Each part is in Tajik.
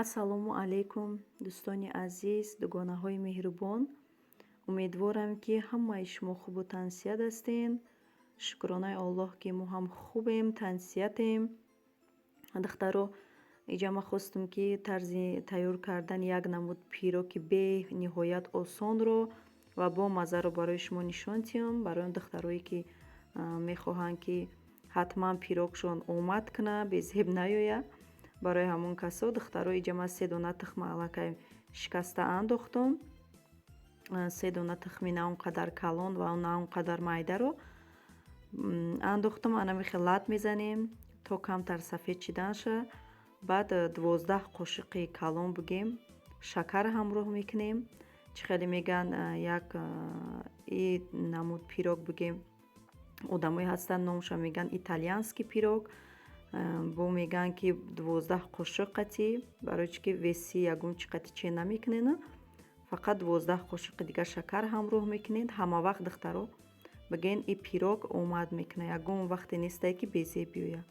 Ассалому алайкум, дӯстони азиз, дугонаҳои меҳрубон. Умедворам, ки ҳамаи шумо хубу тансиҳат ҳастен. Шукронаи Аллоҳ, ки мо ҳам хубем, тансиҳатем. Духтаро, иҷа ма хостум, ки тарзи тайёр кардани як намуд пироки бениҳоят осонро ва бо маззаро барои шумо нишон диҳам. Барои он духтарое, ки мехоҳанд, ки ҳатман пирогшон омад кунад, безеб наёяд. Барои ҳамон касо, духтаро, иҷа ман 3 дона тухма аллакай шикаста андохтум. 3 дона тухми на он қадар калон ва на он қадар майдаро андохтум. Ана михел лат мезанем, то камтар сафед шиданша. Баъд 12 қошиқи калон бигем шакар ҳамроҳ мекунем. Чӣ хеле мегӯянд, як и намуд пирог бигем, одамое ҳастанд, номша мегӯянд итальянский пирог. Бо мегӯянд, ки 12 қошиқ қатӣ, барои чӣ ки веси ягон чӣ қатӣ чен намекунед, фақат 12 қошиқи дигар шакар ҳамроҳ мекунед. Ҳама вақт, духтаро, бигӯен, и пирог омад мекунад, ягон вақте нестае, ки безеб биёяд.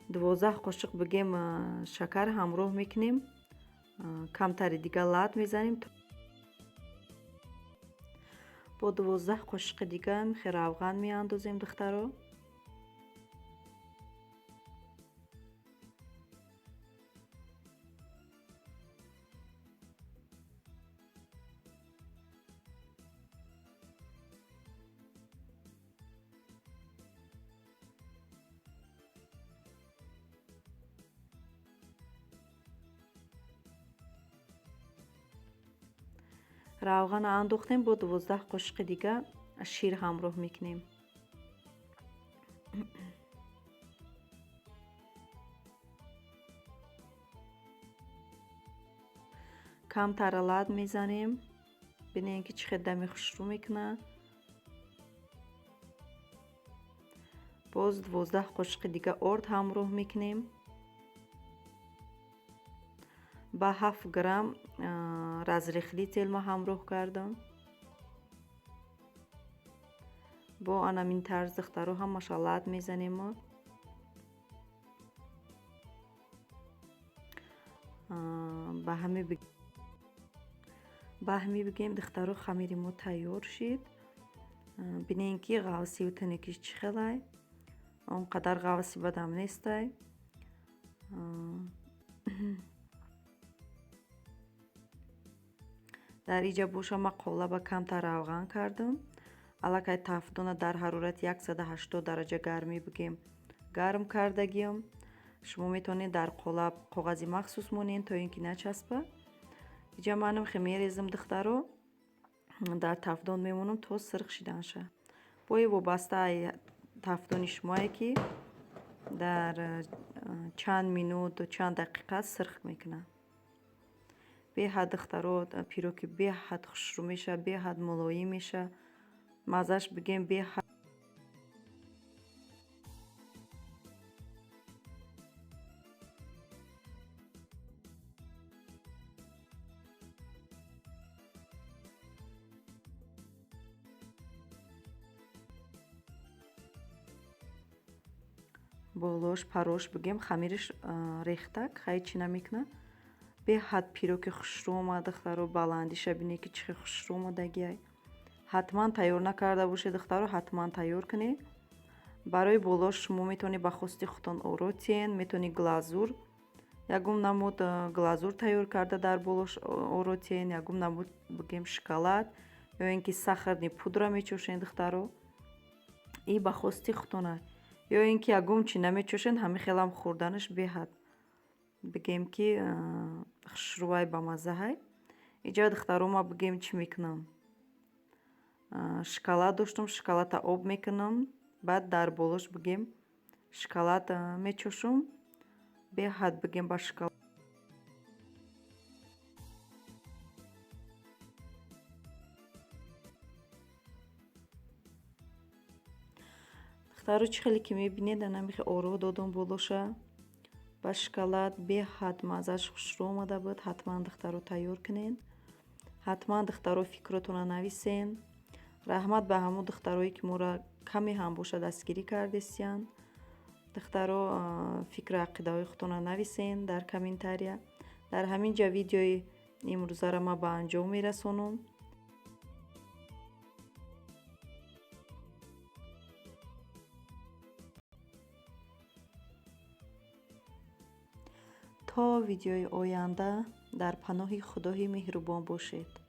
12 қошиқ бигем шакар ҳамроҳ мекунем, камтари дига лат мезанем. Бо 12 қошиқи дига михе равған меандозем, духтаро. Равғана андохтем, бо 12 қошиқи дига шир ҳамроҳ мекунем. Камтара лат мезанем, бинем, ки чӣ хел дами хушрӯ мекунад. Боз 12 қошиқи дига орд ҳамроҳ мекунем. Ба 7 грамм разрыхлитель ма ҳамроҳ кардам. Бо анамин тарз, духтаро, ҳамаша лат мезанем. Ба ҳами бигем, духтаро, хамири мо тайёр шид. Бинем, ки ғавсиву тунукиш чӣ хелай. Он қадар ғавси бадам нестай. Дар иҷа боша ма қолаба камтар равған кардам. Аллакай тафдона дар ҳарорати 180 дараҷа гармӣ бигем гарм кардагиам. Шумо метавонед дар қолаб коғази махсус монед, то ин ки начаспа. Иҷа манам хе мерезам, духтаро, дар тафдон мемонам то сирх шиданша. Бои вобаста тафдони шумое, ки дар чанд минуту чанд дақиқа сирх мекунад. Беҳад, духтаро, пироги беҳад хушрӯ мешавад, беҳад мулоим мешавад, маззаш бигем беҳад. Болош парош бигем хамириш рехтак, хай чӣ намекунад. Беҳад пироги хушрӯ омад, духтаро, баландиша бинед, ки чӣ хел хушрӯ омадагиай. Ҳатман тайёр накарда бошед, духтаро, ҳатман тайёр кунед. Барои болош шумо метавонед ба хости худтон оро тиҳен, метавонед глазур, ягон намуд глазур тайёр карда дар болош оро тиҳен, ягон намуд бигем шоколад ё ин ки сахарный пудра мечошен, духтаро. И ба хости худтона. Ё ин ки ягон чӣ намечошен, ҳамин хелам хӯрданаш беҳад бигем ки хушрӯвай, бамаззаҳай. Иҷа, духтаро, ма бигем чӣ мекунам? Шоколад доштум, шоколадта об мекунам, баъд дар болош бигем шоколад мечошум. Беҳад бигем ба шоколад. Духтаро, чӣ хеле ки мебинед, ана михе оро додум болоша ба шоколад, беҳад маззаш хушрӯ омада буд. Ҳатман, духтаро, тайёр кунед. Ҳатман, духтаро, фикротонро нависен. Раҳмат ба ҳамон духтарое, ки моро каме ҳам боша дастгирӣ кардестиянд. Духтаро, фикру ақидаҳои худтонро нависен дар комментария. Дар ҳамин ҷа видеои имрӯзаро ман ба анҷом мерасонам. То видеои оянда дар паноҳи Худои меҳрубон бошед.